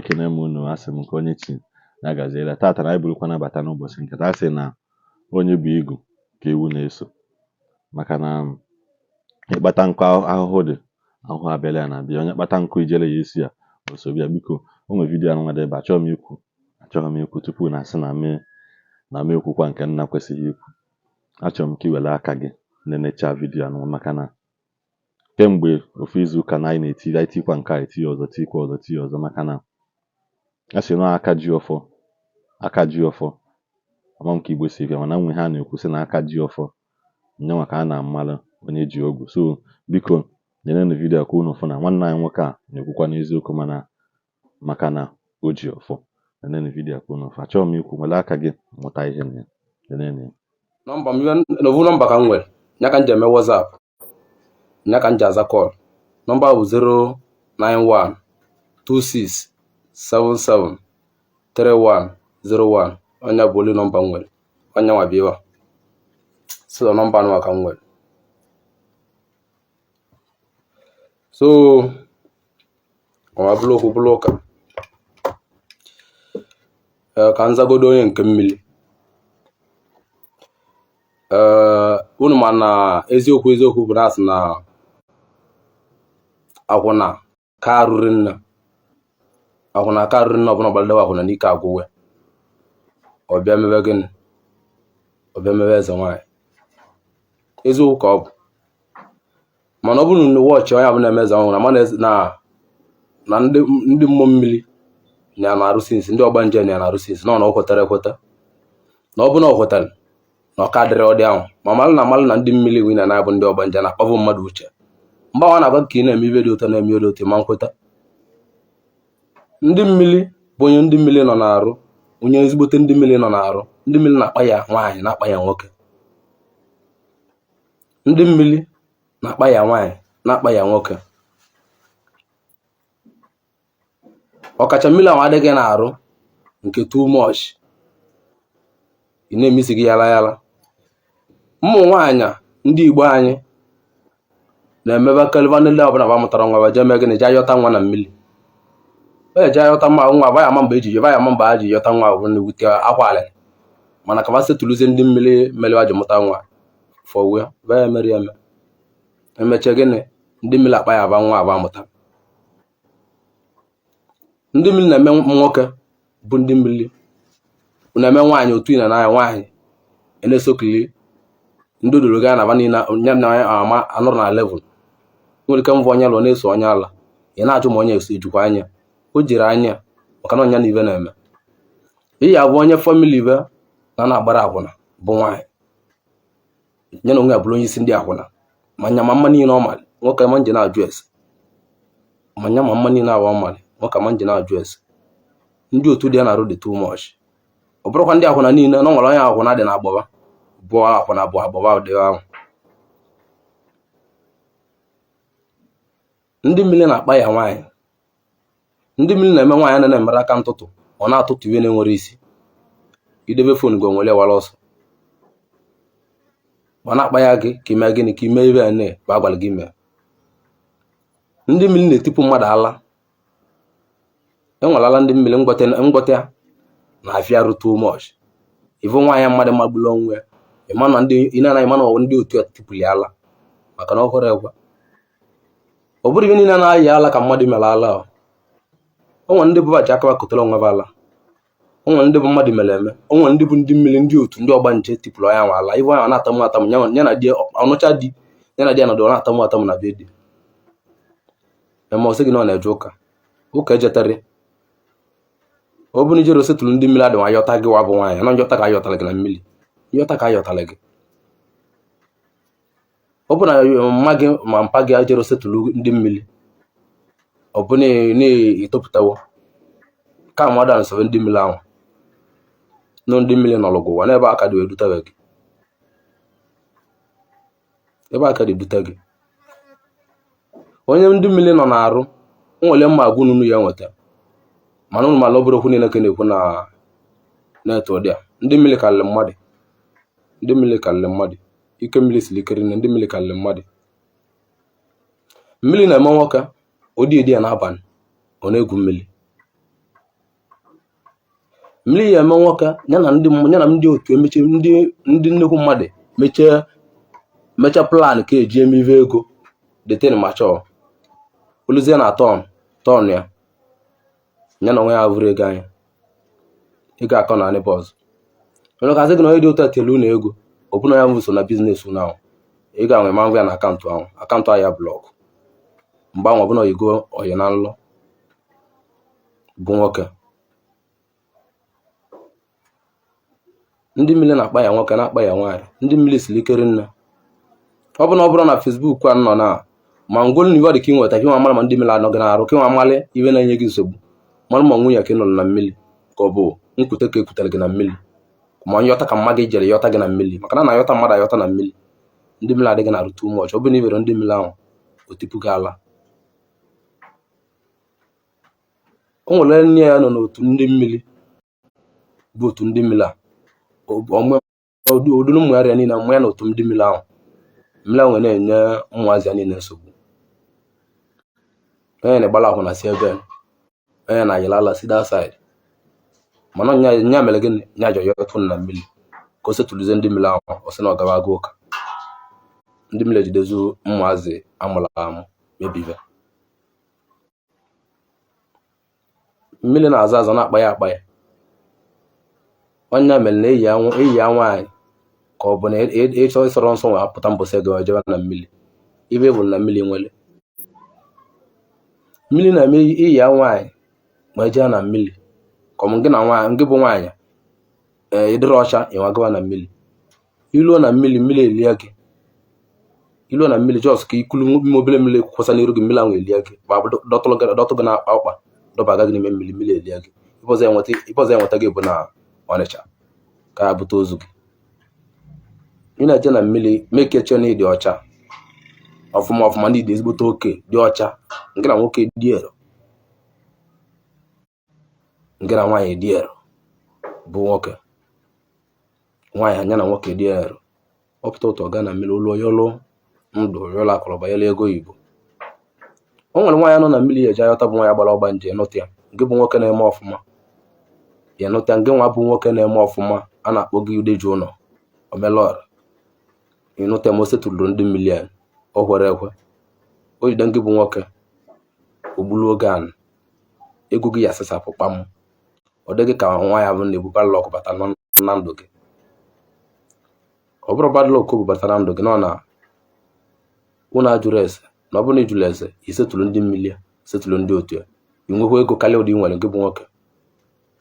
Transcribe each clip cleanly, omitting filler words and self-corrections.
Ekene m unu, asị m nke onye chi ya gaziere. Tata na anyị burukwa nabata n'ụbọchị nke taa, asị na onye bu igu ka ewu na-eso, maka na ịkpata nkụ ahụhụ dị, ahụhụ abịala ya na bịa. Onye kpata nkụ ijele ya esi ya o sobe ya. Biko, o nwere vidiyo anụnwa dị ebe a, achọghị m ikwu tupu na asị na m ekwukwa nke nna kwesịghị ikwu. Achọrọ m ka ị were aka gị nenechaa vidiyo anụnwa, maka na kemgbe ofu izu ụka na anyị na-eti, anyị tikwa nke a, etinye ọzọ, tikwa ọzọ, tinye ọzọ, maka na a sị na aka ji ọfọ, aka ji ọfọ, ama m ka Igbo si ekwu ya, mana nwe ha na-ekwu sị na aka ji ọfọ nyanwa ka a na-amalụ onye ji ogu. So biko, nenenụ vidiyo a ka unu fụ na nwanne anyị nwoke a na-ekwukwa n'eziokwu, mana maka na o ji ọfọ. Nenenụ vidiyo a ka unu fụ. Achọghị m ikwu, were aka gị mụta ihe na ya. Nenenụ ya. Nọmba m n'ovu nọmba ka m nwere ya ka m ji eme WhatsApp, ya ka m ji aza call. Nọmba bụ 091 26 77 3101. Onye bụ olu nọmba m nwere, onye nwa bụ iwa so nọmba anụwa ka m nwere. So ọ bụrụ okwu bụrụ ụka, ee, ka m zagodo onye nke mmiri. Ee, unu ma na eziokwu eziokwu bụ na asị na akwụna ka arụrị nne, akwụna ka arụrị nne, ọbụla gbalidewe akwụna n'ike agwụwe, ọ bịa mebe gịnị? Ọ bịa mebe eze nwaanyị. Eziokwu ka ọ bụ, mana ọ bụrụ na wọchị onye ọbụla eme eze nwaanyị na mana na ndị mmụọ mmiri na na-arụsi nsi, ndị ọgbanje na na-arụsi nsi, na ọ kwetara ekweta na ọ bụ na ọ kwetara na ọ ka dịrị ọ dị ahụ, ma malụ na amalụ na ndị mmiri wi na na-abụ ndị ọgbanje na-akpabụ mmadụ uche. Mgbe ahụ na-agwa ka ị na-eme ibe dị ụtọ, na-eme ihe dị ụtọ, ma nkweta ndị mmiri bụ onye ndị mmiri nọ na-arụ, onye ezigbote ndị mmiri nọ na-arụ. Ndị mmiri na-akpa ya nwaanyị, na-akpa ya nwoke. Ndị mmiri na-akpa ya nwaanyị, na-akpa ya nwoke. Ọkacha mmiri ahụ adịghị na-arụ nke too much, ị na-emisi gị yara yara. Ụmụ nwaanyị ndị Igbo anyị na-emebe kalịva ndị ọbụla ba mụtara nwa, ba jee mee gịnị? Jee yọta nwa na mmiri. E jee yọta nwa, nwa ba ya ama mgbe eji ba ya ama mgbe a ji yọta nwa bụ na-ewute akwa alịrị, mana ka ba setụlụzie ndị mmiri mere ba ji mụta nwa fọwe ba ya emere ya eme emechie gịnị? Ndị mmiri akpa ya aba nwa aba mụta. Ndị mmiri na-eme nwoke bụ ndị mmiri na-eme nwaanyị otu ị na n'anya nwaanyị na-esokili ndị odoro gaa na ba niile ya na ama anọrọ na level. Nwere ike mvụ onye alụ na-eso onye ala, ị na-ajụ ma onye eso ejikwa anya o jiri anya, maka na ọnya na ibe na-eme iyi abụ onye family ibe na na-agbara akwụna bụ nwaanyị ya na onwe ya bụrụ onye isi ndị akwụna, ma nya ma mma niile ọ malị nwoke ma nje na-ajụ ese, ma nya ma mma niile awa ọ malị nwoke ma nje na-ajụ ese. Ndị otu dị ya na-arụ dị too much. Ọ bụrụkwa ndị akwụna niile na ọ nwere onye akwụna dị na agbaba bụ akwụna bụ agbaba dị ahụ. Ndị mmiri na-akpa ya nwaanyị, ndị mmiri na-eme nwaanyị na na-emere aka ntụtụ, ọ na-atụtụ ihe na-enwere isi. Idebe phone gị onwere wara ọsọ, ọ na-akpa ya gị ka ime gịnị? Ka ime ibe ya na bụ agwara gị mee. Ndị mmiri na-etipụ mmadụ ala. Enwere ala ndị mmiri ngwọta ya na-afịa arụ too much. Ịfụ nwaanyị mmadụ magburu onwe ya, ịma na ndị ị na-anaghị ma na ndị otu ya tipụrụ ya ala, maka na ọ hụrụ ekwe. Ọ bụrụ ibe niile na-ayị ala ka mmadụ mere ala. O nwere ndị bụ ji aka kotere onwe ha ala, o nwere ndị bụ mmadụ mere eme, o nwere ndị bụ ndị mmiri, ndị otu ndị ọgbanje tipụrụ onye ahụ ala. Ibe onye ahụ na-atamụ atamụ ya na di ọnụcha di ya na di ya nọdụ, ọ na-atamụ atamụ na be di eme. Ọ sị gị na ọ na-eje ụka, ụka ejetarị. Ọ bụrụ na ijere osetụrụ ndị mmiri adịnwa ayọta gị wa bụ nwaanyị na njọta ka ayọtara gị na mmiri, njọta ka ayọtara gị. Ọ bụ na mma gị ma mpa gị ejere osetụrụ ndị mmiri, ọ bụ na etopụtawo ka mmadụ a nsobe ndị mmiri ahụ nụ. Ndị mmiri nọrọ gị ụwa n'ebe aka dị edutebe gị, ebe aka dị edute gị. Onye ndị mmiri nọ na-arụ nwere mma agwụ unu ya nweta, mana unu mala ọ bụrụ okwu niile ka na-ekwu na net ụdị a. Ndị mmiri karịrị mmadụ, ndị mmiri karịrị mmadụ, ike mmiri siri ike rinne. Ndị mmiri karịrị mmadụ. Mmiri na-eme nwoke ụdị edi ya n'abalị, ọ na-egwu mmiri. Mmiri ya eme nwoke ya na ndị ya na ndị otu emechi ndị nnukwu mmadụ mechie mechaa plan ka eji eme ive ego the thing mature oluzie na turn ya ya na onwe ya vụrụ ego anya ego akọ na anịba ọzọ onye ka sị gị na onye dị otu a tielu unu ego ọ bụ na ya so na business unu ahụ ego ahụ ịma ngwa ya na akaụntụ ahụ akaụntụ ahụ ya block mgbe ahụ ọ bụ na oyigo oyi na nlọ bụ nwoke. Ndị mmiri na-akpa ya nwoke na-akpa ya nwaanyị. Ndị mmiri siri ike rinne. Ọ bụ na ọ bụrụ na Facebook a nọ na ma ngwolu na iwe dị ka ị nweta ka ịnwa mara ma ndị mmiri anọ gị n'arụ ka ịnwa amalị iwe na-enye gị nsogbu mara ma nwunye ka ị nọrọ na mmiri ka ọ bụ nkwute ka ekwutere gị na mmiri ma nyọta ka mma gị jere yọta gị na mmiri maka na a na-ayọta mmadụ ayọta na mmiri. Ndị mmiri adịghị na-arụ too much. Ọ bụrụ na ibere ndị mmiri ahụ o tipu gị ala. O nwere nne ya nọ n'otu ndị mmiri bụ otu ndị mmiri a oduru ụmụ ya niile mụ ya na otu ndị mmiri ahụ mmiri ahụ na-enye ụmụazị ya niile nsogbu. Onye na-agbala akwụna si ebe onye na-ayịla ala si that side mana nya mere gịnị nya jọ yọtụ na mmiri ka o setụlụzie ndị mmiri ahụ ọ sị na ọ gawa aga ụka. Ndị mmiri ejidezu ụmụazị amụrụ amụ mebive. Mmiri na-azọ azọ na-akpa ya akpa ya. Onye mere na eyi ya nwaanyị ka ọ bụ na ịchọ ịsọrọ nsọ nwe apụta mbọsị ego ejebe na mmiri ibe bụ na mmiri nwere mmiri na-eme iyi ya nwaanyị ma ejee na mmiri ka ọ bụ gị na nwaanyị gị bụ nwaanyị ee ịdịrị ọcha ịnwa gawa na mmiri iluo na mmiri mmiri elie gị iluo na mmiri just ka ikulu ime obere mmiri kwụsa n'iru gị mmiri ahụ elie gị ma dọtụ gị na-akpa ọkpa dọbaga gị n'ime mmiri mmiri elie gị ibe ọzọ enweta gị bụ na Ọnịcha ka ya bute ozu gị. Ị na-eje na mmiri make sure na ịdị ọcha ọfụma ọfụma ndị dị ezigbote oke dị ọcha nke na nwoke dị ero nke na nwaanyị dị ero bụ nwoke nwaanyị anya na nwoke dị ero ọ pụta ụtọ gaa na mmiri ụlọ yọlụ ndụ yọlụ akụrụba yọlụ ego oyibo. O nwere nwaanyị nọ na mmiri ya eje ayọta bụ nwaanyị gbara ọgba nje nụta ya nke bụ nwoke na-eme ọfụma ya nụta nke nwa bụ nwoke na-eme ọfụma a na-akpọ gị udeji ụlọ omelọra ịnụta ma o setụlụrụ ndị mmiri a o kwere ekwe o jide nke bụ nwoke o gburu oge anụ ego gị ya asasapụ kpam ọ dịghị ka nwa ya bụ na-ebu bad luck bata na ndụ gị. Ọ bụrụ bad luck o bubata na ndụ gị nọ na unu ajụrụ ese na ọ bụrụ na ị jụrụ ese isetụlụ ndị mmiri ya setụlụ ndị otu ya i nwekwa ego karịa ụdị nwere nke bụ nwoke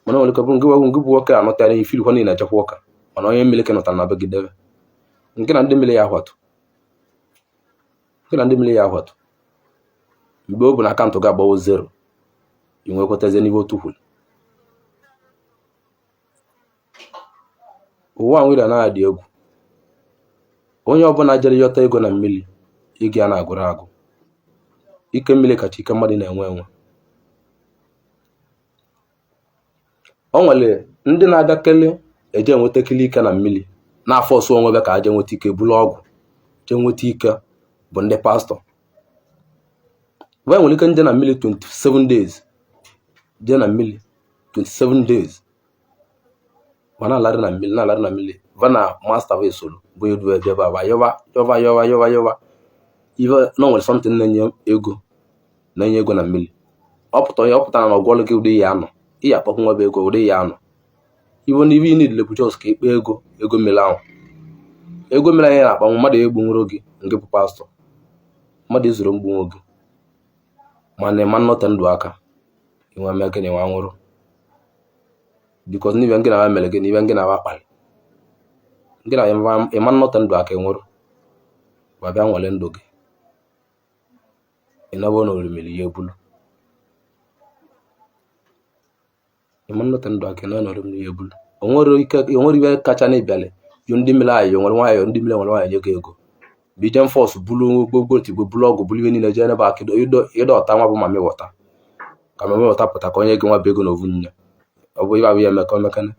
mana nwere ike bụrụ nke bụ nwoke anọtara ihe ifirikwa niile echekwa ụka mana onye mmiri ka nọtara na be gị debe nke na ndị mmiri ya akwatụ nke na ndị mmiri ya akwatụ mgbe o bụ na akaụntụ gị agbawo zero i nwekwatazie n'ihe otu kwuru. Ụwa nwere anaghị adị egwu. Onye ọbụla jere yọta ego na mmiri ego ya na-agụrụ agụ. Ike mmiri kacha ike mmadụ na-enwe enwe. O nwere ndị na-agakele eje enwetakele ike na mmiri na-afọ ọsọ onwe ka ha jee nweta ike buru ọgwụ jee nweta ike bụ ndị pastọ. Wee nwere ike nje na mmiri 27 days jee na mmiri 27 days ma na-alarị na mmiri na-alarị na mmiri va na master va esoro bụ edu ebe ebe a yọba yọba yọba yọba yọba ife na o nwere something na-enye ego na-enye ego na mmiri ọ pụta onye ọ pụtara na ọgwọlụ gị ụdị ya anọ ị ya akpọkwu nwa bụ ego ụdị ya anọ iwe na iwe ị niile bụ just ka ikpe ego ego mmiri ahụ ego mmiri anyị na-akpanwu mmadụ egbunworo gị nke bụ pastọ mmadụ ezuru mgbunwo gị mana ịma nnọte ndụ aka inwe mee gịnị nwa nwụrụ because n'ibe ngị na mere gị n'ibe ngị na akpalị ngị na ịma nnọte ndụ aka nwụrụ ma bịa nwale ndụ gị ịnọbụ na orimiri ya ebulu ịma nnọte ndụ aka ịnọ na orimiri ya ebulu o nwere ike o nwere ibe kacha na ịbịalị jụ ndị mmiri ayọ nwere nwayọ ndị mmiri nwere nwayọ nye gị ego bụ ije force bulu gbogbo tigbo bulu ọgwụ bulu ihe niile jee n'ebe aka ịdọ ọta nwa bụ mami wọta ka mami wọta pụta ka onye gị nwa bụ ego na ovu nne ọ bụ ibe abụ ya emeka omekene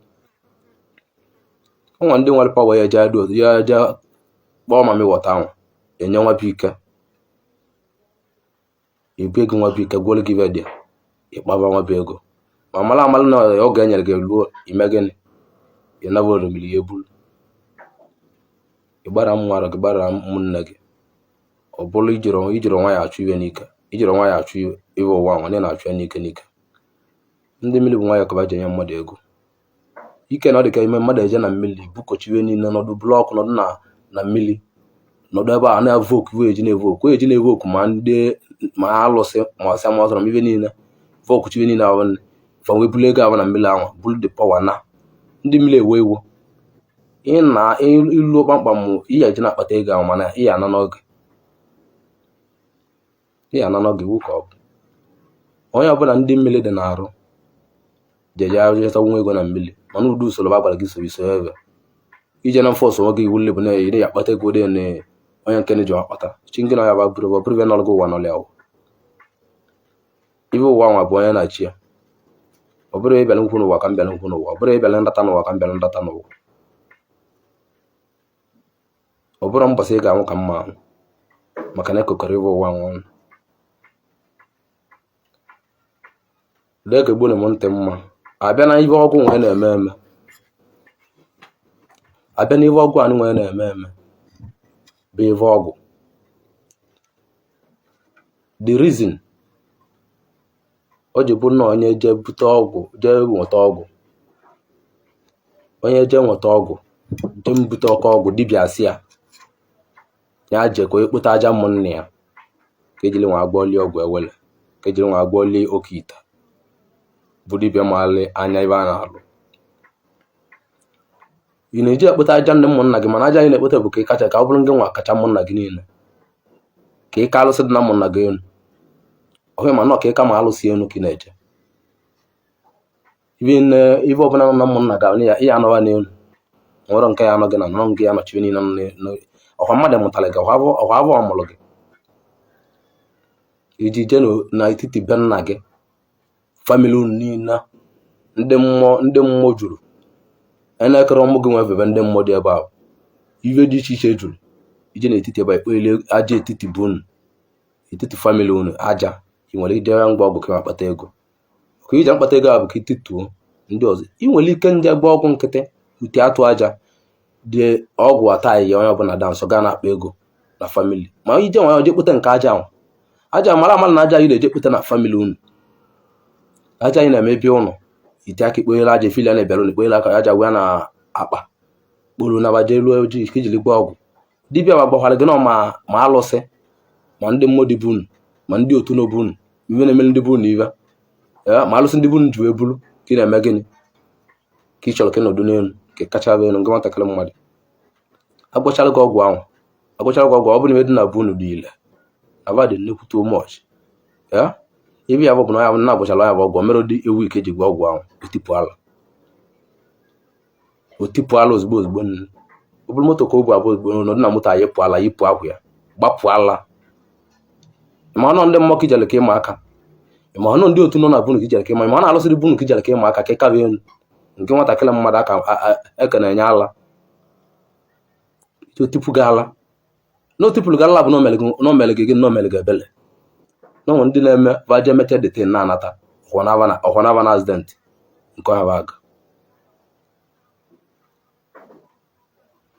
o nwere ndị nwere power ya eje ya eje kpọọ mami wọta ahụ enye nwa bụ ike ebu ego nwa bụ ike gwọrọ gị ibe dị ịkpaba nwa bụ ego Ma mara amara na oge e nyere gị eluo, ime gịnị? Ị naba orimiri ya ebulu. Ị gbara mmadụ gị, gbara ụmụnne gị. Ọ bụrụ ijiri nwayọ achụ iwe n'ike, ijiri nwayọ achụ iwe ụwa nwa na-achụ ya n'ike n'ike. Ndị mmiri bụ nwayọ ka ba ji enye mmadụ ego. Ike na ọ dị ka ime mmadụ eje na mmiri bukọchi iwe niile, nọdụ blọkụ, nọdụ na mmiri, nọdụ ebe a na-evoku iwe, eji na-evoku eji na-evoku ma ndị ma alụsị ma ọsịa ma ọsọrọ ma iwe niile, vokuchi iwe niile ahụ fa wee bulu ego ahụ na mmiri ahụ, bulu the power na ndị mmiri ewe iwu. Ị na ilu kpamkpam, ihe eji na-akpata ego ahụ, mana ị ya ana n'oge, ị ya ana n'oge. Iwu ka ọ bụ. Onye ọbụla ndị mmiri dị n'arụ jeje nwa ego na mmiri, mana ụdị usoro ba gwara gị soro isoro ebe ije na mfọsụ nwoge iwu bụ na ị ya akpata ego dị na onye nke na-eji akpata chi nke na ya ba bụrụ bụrụ ebe nọrọ gị ụwa nọrọ ya. Ibe ụwa nwa bụ onye na-achị ya. Ọ bụrụ ịbịara nkwu n'ụwa ka m bịara nkwu n'ụwa, ọ bụrụ ịbịara nrata n'ụwa ka m bịara nrata n'ụwa, ọ bụrụ mbọsị ị ga-anwụ ka mma anwụ, maka na ekokọrọ ibe ụwa nwa ọnụ. Dee ka egburu m ntị mma. Abịa na ibe ọgwụ nwee na-eme eme, abịa na ibe ọgwụ anụ nwee na-eme eme bụ ibe ọgwụ. The reason o ji bụ na onye jee bute ọgwụ, jee nweta ọgwụ, onye jee nweta ọgwụ, jee mbute ọkọ ọgwụ, dibịa sị ya ya jee ka onye kpote aja ụmụnne ya ka ejiri nwa agwọli ọgwụ ewele, ka ejiri nwa agwọli oke ite, bụ dibịa maali anya ibe a na-alụ. Ị na-eji ekpote aja ndị ụmụnna gị, mana aja anyị na-ekpote bụ ka ị kacha, ka ọ bụrụ gị nwa kacha ụmụnna gị niile, ka ị ka alụsị dị na ụmụnna gị elu. Ọhụghị ma nọ ka ị ka ma alụsị elu ka ị na-eje. Ibe ọbụla nọ na ụmụnna gị ya, ihe anọwa n'elu nwere nke ya anọ gị na nọrọ nke ya nọchibe niile nọ. Ọkwa mmadụ mụtara gị, ọkwa avọ mụrụ gị, iji jee n'etiti be nna gị, family unu niile, ndị mmụọ, ndị mmụọ juru elekere ọmụ gị, nwe ebe ndị mmụọ dị ebe ahụ, ibe dị iche iche juru. Ije n'etiti ebe a ekpere aja etiti bụ unu, etiti family unu aja. Ị nwere ije ngwa ọgwụ ka ma kpata ego, ka ije mkpata ego a bụ ka itituo ndị ọzọ. Ị nwere ike ndị gba ọgwụ nkịtị ute atụ aja dị ọgwụ ata ya, onye ọbụla da nsọ gaa na-akpa ego na family. Ma ije nwa je kpụta nke aja ahụ, aja mara amara na aja anyị na-eje kpụta na family unu, aja anyị na-emebi ụlọ ite aka ikponyere aja efili a na-ebịara unu, ikponyere aka aja wee na akpa kporo na baje ruo ojii ka ijiri gba ọgwụ. Dibịa ma gbakwara gị nọ ma alụsị ma ndị mmụọ dị bụ unu, ma ndị otu n'obu unu, iwe na-emere ndị bụ unu iwe, ma alụsị ndị bụ unu ji wee buru ka ị na-eme gịnị, ka ị chọrọ ka ị nọdụ n'elu ka ị kacha bụ elu. Nke nwatakịrị mmadụ agwachara gị ọgwụ ahụ, agwachara gị ọgwụ, ọ bụrụ na iwe dị na bụ unu dị ile na ba dị nnukwu too much ya. Ibe ya bụ na ya bụ na agwachara ya bụ ọgwụ mere dị ewu ike ji gwa ọgwụ ahụ, otipụ ala, otipụ ala ozugbo ozugbo. Nne, ọ bụrụ moto ka o bu abụ ozugbo nọdụ na moto, ayịpụ ala, yipụ akwa ya, gbapụ ala. Ma ọnụ ndị mmụọ ka ijere ka ịma aka, ma ọnụ ndị otu nọ na bunu ka ijere ka ịma, ma ọ na-alụsịrị bunu ka ijere ka ịma aka ka ịkaba elu. Nke nwatakịrị mmadụ aka eke na-enye ala, otipụ gị ala na otipụrụ gị ala bụ na o mere gị gịnị, na o mere gị ebele. Na onwe ndị na-eme vaje emecha detin na-anata ọkwa na na accident nke ọha bụ aga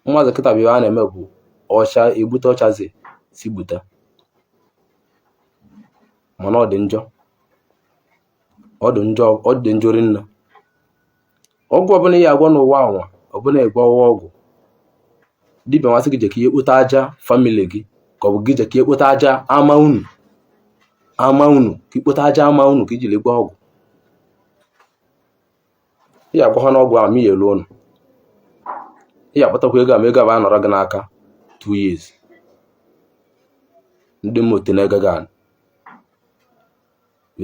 mmadụ kịta bụ ihe a na-eme bụ ọcha egbute ọchazi si gbute, mana ọ dị njọ, ọ dị njọ, ọ dị njọ rinne. Ọgwụ ọbụla ihe agwọ n'ụwa anwa ọbụla ịgwọwa ọgwụ, dibịa masị gị je ka ihe kpote aja family gị, ka ọ bụ gị je ka ihe kpote aja ama unu, ama unu, ka ikpote aja ama unu ka ijiri gwa ọgwụ. Ị ga-agwa ha n'ọgwụ ahụ ma ị elu ụnụ, ị ga-akpatakwa ego a, ma ego a anọrọ gị n'aka 2 years, ndị mmụọ tinye gị anị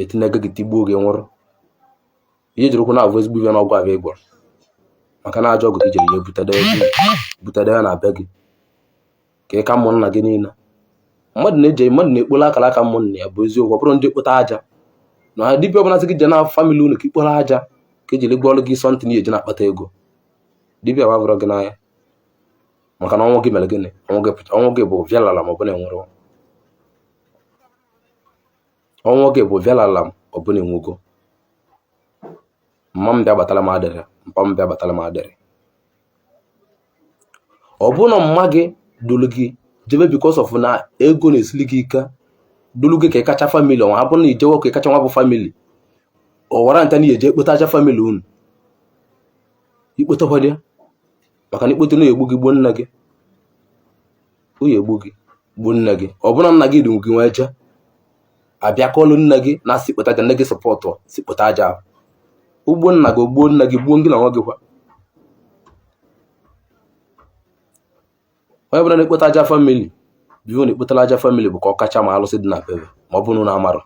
etinye gị tigbuo gị nwụrụ. Ihe jiri ụkwụ na-abụ ezigbo ibe n'ọgwụ abịa ị gwọrọ, maka na ajọ ọgwụ ka ijiri ya butedewe na be gị ka ị ka ụmụnna gị niile. Mmadụ na-eje, mmadụ na-ekpolo akara aka ụmụnna ya bụ eziokwu. Ọ bụrụ ndị kpota aja na dibịa ọbụla sị gị jee na family unu ka ikporo aja ka ejiri gwọọrọ gị something eji na-akpata ego, dibịa gbabụrụ gị n'anya, maka na ọnwụ gị mere gịnị, ọnwụ gị bụ vialala ma ọ bụ na enwere ọnwụ gị bụ vialala ma ọ bụ na enwego. Mma m bịa gbatara m adịrị, mpa m bịa gbatara m adịrị. Ọ bụrụ na mma gị duru gị jebe because of na ego na-esili gị ike, duru gị ka ị kacha family ọnwa, abụrụ na ijewe ka ị kacha nwa bụ family, ọ wara nta na eje ekpota aja family unu, ikpotakwadị, maka na ikpote na egbu gị, gbuo nne gị, o ya egbu gị, gbuo nne gị. Ọ bụrụ na nna gị du gị nwee je abịa kọlụ nne gị na asị kpota aja, nne gị support si kpota aja ahụ, ugbo nna gị gbuo nne gị, gbuo gị na nwa gị kwa. Onye ọbụla na-ekpota aja family bụ na-ekpotara aja family bụ ka ọ kacha ma alụsị dị na bebe. Ma ọ bụrụ na amarọ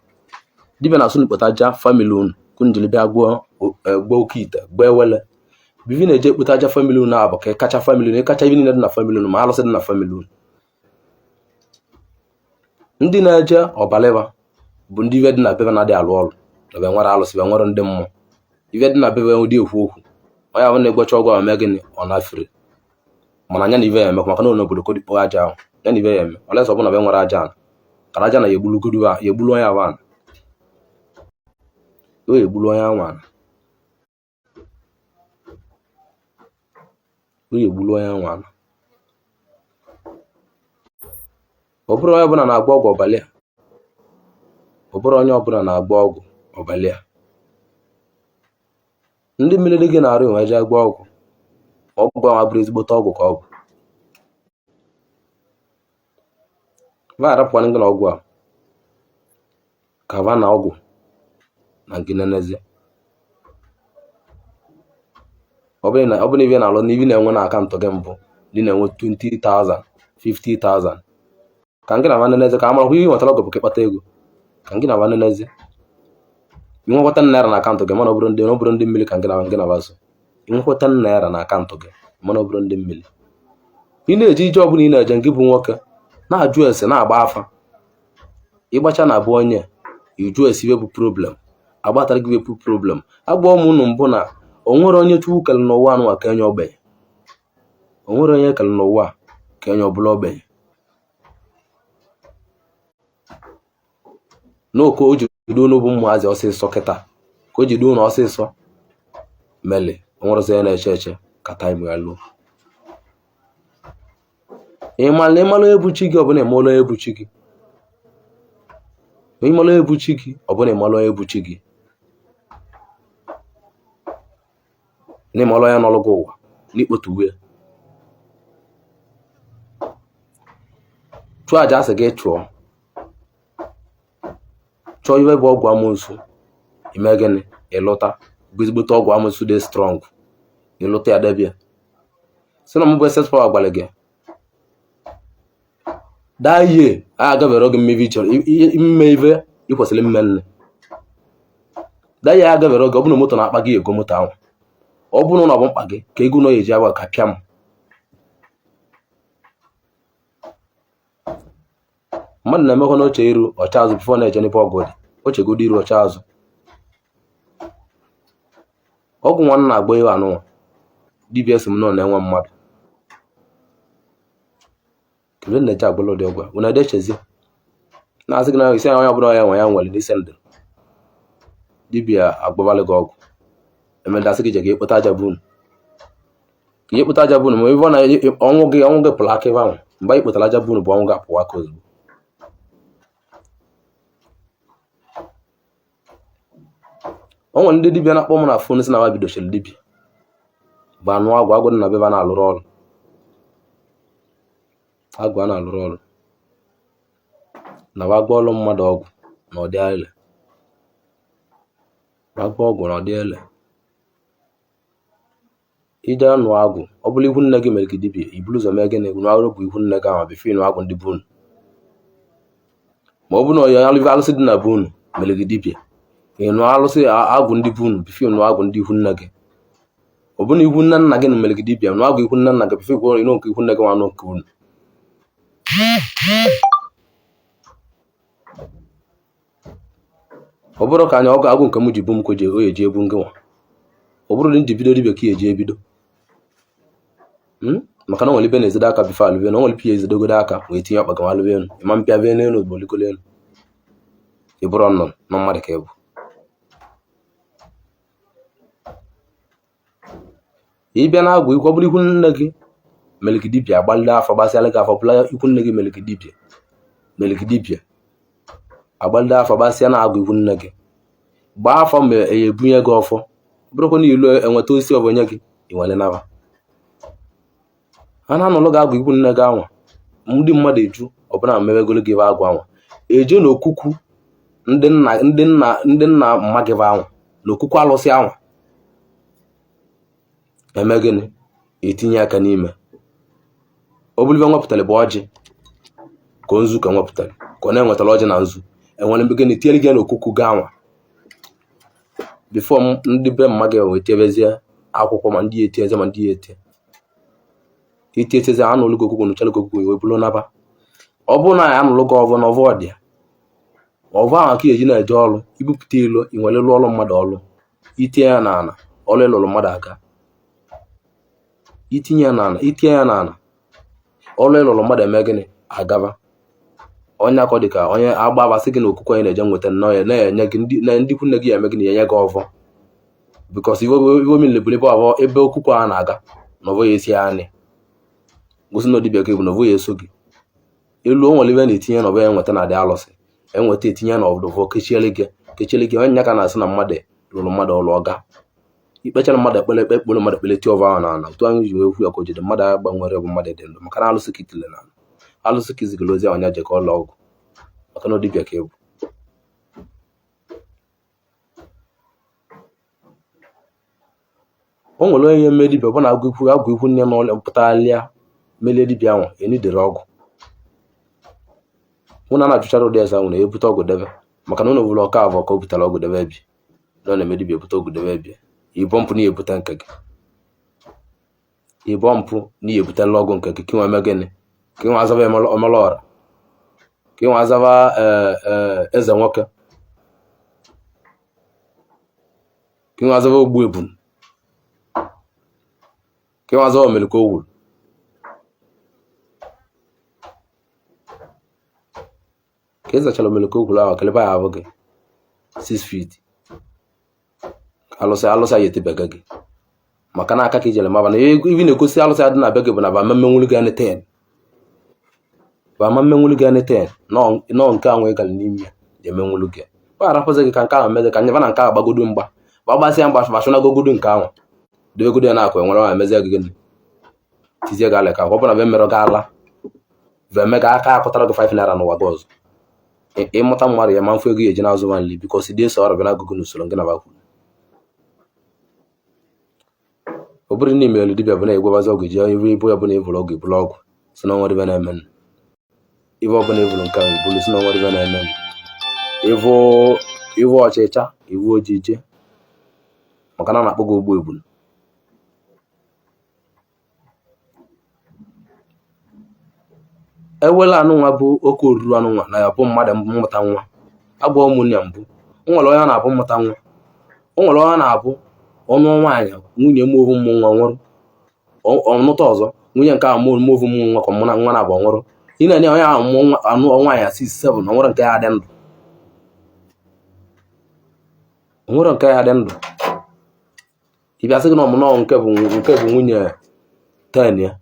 dibịa na-asụ na ekpota aja family unu ka unu jiri bịa gwọọ gwọọ oke ite, gwọọ ewele, bivi na-eje ekpota aja family unu abụ ka ị kacha family unu, ịkacha ibe niile dị na family unu, ma alụsị dị na family unu. Ndị na-eje ọbalịba bụ ndị ibe dị na bebe na-adị alụ ọrụ, na be nwere alụsị, be nwere ndị mmụọ, ibe dị na bebe ụdị ekwu okwu. Onye ahụ na-egwecha ọgwụ ahụ mee gịnị? Ọ na-afere mana anya na ibe ya emekwa, maka na ọ n'obodo ka ọ aja ahụ ya na ibe ya eme ọlesọ ọ bụ na be nwere aja ana ka na aja na ya egbulugodu ya egbulu onye ahụ ana, o ya egbulu onye ahụ ana, o ya egbulu onye ahụ ana. Ọ bụrụ onye ọbụla na-agba ọgwụ ọbalị a, ọ bụrụ onye ọbụla na-agba ọgwụ ọbalị a, ndị mmiri dị gị na-arụ enwe je gba ọgwụ, ọgwụ ahụ abụrụ ezigbote ọgwụ ka ọ bụ va arapụkwana gị na ọgwụ a ka va na ọgwụ na nke nenezie. Ọ bụrụ na ibe na-alụ na ibe na-enwe na account gị mbụ ndị na-enwe 20,000, 50,000, ka ngị na nwanne n'eze ka amarakwa ihe nwetara ọgwụ bụ ka ịkpata ego, ka ngị na nwanne n'eze inwekwa 10 naira na account gị, mana ọ bụrụ ndị ọ bụrụ ndị mmiri ka ngị na baso inwekwa 10 naira na account gị, mana ọ bụrụ ndị mmiri. Ị na-eje ije ọbụla ị na-eje, ngị bụ nwoke na-ajụ ese, na-agba afa, ịgbacha na abụ onye ịjụ ese ibe bụ problem, agbatara gị bụ problem. Agwa m unu mbụ na o nwere onye Chukwu kere n'ụwa anụnwa ka enye ogbenye, o nwere onye kere n'ụwa ka enye ọbụla ogbenye. N'oke o ji duo n'obu ụmụazị ọsịsọ kịta ka o ji duo na ọsịsọ mele o nwere ọzọ ya na-eche eche ka time ya luo. Ịmala ịmala onye bụ chi gị, ọbụna ịmala onye bụ chi gị, ịmala onye bụ chi gị, ọbụna ịmala onye bụ chi gị, na ịmala onye nọrọ gị ụwa n'ikpotu uwe chụọ aja asị gị chụọ, chọọ iwe bụ ọgwụ amoosu, ime gịnị? Ịlụta bụ ezigbote ọgwụ amoosu dị strong, ịlụta ya debia si na mụ bụ SS Power gwara gị daa ihe a agabere oge mmebi chọrọ ime ife ị kwesịrị ime nne daa ihe agabere oge. Ọ bụrụ na moto na-akpa gị, ego moto ahụ, ọ bụrụ na ọ bụ mkpa gị ka ego nọ ya eji agba ka pịa m. Mmadụ na-emekwa n'oche iru ọcha azụ before na-eje n'ebe ọgwụ dị, ochegodo iru ọcha azụ. Ọgwụ nwa na-agba iwe anụnwa dibịa sị m nọ na-enwe mmadụ kedu na-eje agbala ụdị ọgwụ a unu edechezie na-asị gị na isi onye ọbụla ya nwe ya nwere n'ise ndụ dibịa agbabalị gị ọgwụ emedasị gị je ga ekpota aja bụ unu ka ihe kpota aja bụ unu, ma ebe ọ na ọnwụ gị pụrụ aka ebe ahụ. Mgbe anyị kpotara aja bụ unu bụ ọnwụ gị apụwa aka ozugbo. O nwere ndị dibịa na-akpọ m na phone sị na ha bidochiri dibịa bụ anụ agwụ agwụ dị na bebe na-alụrụ ọrụ, agwụ a na-alụrụ ọrụ na wa gwa ọrụ mmadụ ọgwụ na ọdị ele, wa gwa ọgwụ na ọdị ele. Ije anụ agwụ, ọ bụrụ ikwu nne gị mere gị dibịa, i buru ụzọ mee gịnị? Nụ ọrụ bụ ikwu nne gị ahụ before ịnụ agwụ ndị be unu. Ma ọ bụrụ na onye alụsị alụsị dị na be unu mere gị dibịa, ị nụọ alụsị agwụ ndị be unu before ịnụ agwụ ndị ikwu nne gị. Ọ bụrụ na ikwu nne nna gị mere gị dibịa, nụọ agwụ ikwu nne nna gị before ịnụ nke ikwu nne gị nwa nụ nke unu. Ọ bụrụ ka anya ọgụ agwụ nke m ji bụ m ka o ji o eji ebu ngị nwa, ọ bụrụ na nji bido dibịa ka eji ebido, maka na o nwere ibe na-ezedo aka before alụbe elu, o nwere ibe ya ezedogodo aka wee tinye ọkpa gị ma alụbe elu, ịma mpịa bee n'elu ozugbo ligolo elu, ị bụrụ nnụnụ na mmadụ ka ị bụ. Ị bịa na agwụ ikwu, ọ bụrụ ikwu nne gị mere gị dibịa, agbalị afa gbasịala gị afa, bụla ikwu nne gị mere gị dibịa, mere gị dibịa, agbalị afa gbasịa na agwụ ikwu nne gị, gbaa afa ma e ebunye gị ọfọ, bụrụkwa na ilu enweta osisi ọbụ nye gị, i nwere naba. A na-anụlụ gị agwụ ikwu nne gị anwa, ndị mmadụ eju ọbụla mewegolo gị ebe agwụ anwa eje n'okwukwu ndị nna, ndị nna, ndị nna mma gị bụ anwa, n'okwukwu alụsị anwa eme gịnị, etinye aka n'ime. Ọ bụrụ ibe nwepụtara bụ ọjị ka nzu ka nwepụtara ka ọ na-enwetara ọjị na nzu, enwere mgbe gịnị tinyere gị n'okwukwu gị anwa before ndị be mma gị wee tiebezie akwụkwọ, ma ndị ya etinyezi ma ndị ya etie itinyezi, anụlụ gị okwukwu, nụchalụ gị okwukwu, wee bụrụ naba. Ọ bụrụ na ya anụlụ gị ọvọ na ọvọ dị ya, ọvọ ahụ ka eji na-eje ọrụ, ibupụta ilo i nwere lụọ ọrụ mmadụ ọrụ, itinye ya n'ala, ọrụ ịlụrụ mmadụ aga, itinye ya n'ala, itinye ya n'ala, ọrụ ịlụrụ mmadụ eme gịnị, agaba. Onye akọ dị ka onye agba abasị gị na okwukwe anyị na-eje nweta nnọọ ya na-enye gị ndị na ndị ikwu nne gị ya eme gịnị, ya enye gị ọvọ, because iwe omile bụ ebe ọvọ ebe okwukwe a na-aga na ọvọ ya esi anị gosi na dibịa gị bụ na ọvọ ya eso gị elu. O nwere ibe na-etinye na ọvọ ya enweta na adị alụsị enweta etinye na ọvọ kechiele gị, kechiele gị. Onye ka na-asị na mmadụ lụrụ mmadụ ọlụ ọga ikpechara mmadụ ekpere, ekpe ekpere mmadụ ekpere, tie ọvọ ahụ n'ala. Otu anyị ji wee kwu ya ka o jide mmadụ agha gbanwere bụ mmadụ dị ndụ, maka na alụsị ka itile n'ala, alụsị ka izigara ozi ahụ anya je ka ọ lụọ ọgwụ, maka na dibịa ka ebu. O nwere onye eme dibịa bụ na agwụ ikwu, agwụ ikwu nne na ọlụ pụtalịa melie dibịa ahụ enidere ọgwụ. Mụ na na-ajụchara ụdị eze ahụ na-ebute ọgwụ debe, maka na ụlọ bụrụ ọka avọ ka o butere ọgwụ debe bi na ọ na-eme dibịa ebute ọgwụ debe bi. Ịbọ mpụ na ebute nke gị, ịbọ mpụ na ebutela ọgwụ nke gị, ka inwe eme gịnị, ka inwe azaba omela ọra, ka inwe azaba eze nwoke, ka inwe azaba ogbu ebun, ka inwe azaba omere ka o wuru. Ka ị zachara omere ka o kwuru ahụ, kelebe ya ahụ gị 6 feet, alụsị alụsị ya etebega gị, maka na aka ka ijere maba na ibi na-egosi alụsị adị na be gị bụ na ba mmenwulu gị anything, ba ma mmenwulu gị anything nọ nke ahụ ị gara n'ime ya ga-emenwulu gị. Ba arapụzi gị ka nke ahụ meze ka nyeba na nke ahụ gbagodo mgba, ba gbasịa mgba bachụnagogodo nke ahụ debegodo ya na-akụ enwere nwa emezie gị gịnị, tizie gị ala ka ọ bụ na be mere gị ala eme ka aka akụtara gị 5 naira n'ụwa gị ọzọ. Ịmụta mmadụ ya ma mfu ego ya eji na-azụ ma nli because dị eso ọrụ bịa n'agụgụ n'usoro gị na bakwuru. Ọ bụrụ na imelu dibịa bụ na-egwebazi ọgwụ ji ibu ibu ya bụ na ịbụrụ ọgwụ ibụrụ ọgwụ si na onwere ibe na-eme, ibe ọbụla ịbụrụ nke ahụ ibulu si na onwere ibe na-eme, ịbụ ịbụ ọchịcha ibu ojije, maka na a na-akpọ gị ogbu ebulu. Ewele anụnwa bụ oke oruru anụnwa na ya bụ mmadụ mmụta nwa. Agwa ụmụnne mbụ, o nwere onye na-abụ mmụta nwa, o nwere onye na-abụ ọnụ nwaanyị nwunye mmovu mmụ nwa nwụrụ, ọnụta ọzọ nwunye nke ahụ mmovu mmụ nwa ka mụ na nwa na-abụ nwụrụ. Ị na-enye onye ahụ mmụ nwa anụ nwaanyị 6 7, ọ nwere nke ya dị ndụ, o nwere nke ya dị ndụ. Ị bịa sị gị na ọmụnọ nke bụ nke bụ nwunye 10 ya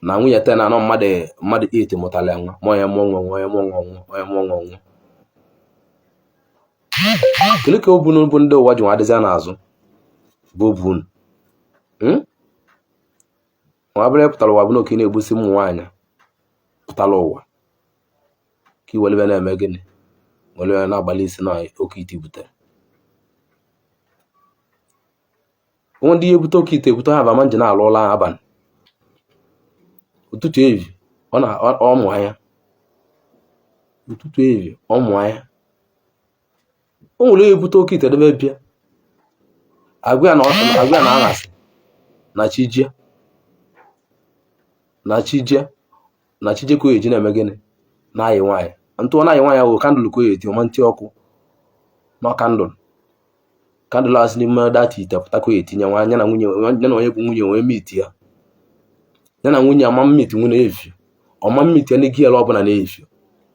na nwunye 10 anọ mmadụ mmadụ 8 mụtara ya nwa, ma onye mụọ nwa nwa, onye mụọ nwa nwa, onye mụọ nwa nwa. Kedu ka obu bụ ndị ụwa ji nwa adịzịa n'azụ bụ obu unu? Nwa bụrụ pụtara ụwa bụ na oke na-egbusi ụmụ nwaanyị pụtara ụwa ka i were na-eme gịnị, were na-agbalị isi na oke ite butere. Onwe ndị ebute oke ite ebute ha ba ma nji na-alụ ụlọ abalị ụtụtụ evi ọ na ọmụ anya ụtụtụ evi ọmụ anya. O nwere onye ebute oke ite debe bịa agwa ya na agwa ya na aghasị na chijie na chijie na chije ka o eji na-eme gịnị, na-ayị nwaanyị ntụ ọ na-ayị nwaanyị ahụ candle ka o eti ọma ntị ọkụ nọ candle candle asị n'ime that ite pụta ka o etinye nwa ya na nwunye ya na onye bụ nwunye wee meet ya ya na nwunye ama meet nwunye efi ọma meet ya n'igi ala ọbụla na-efi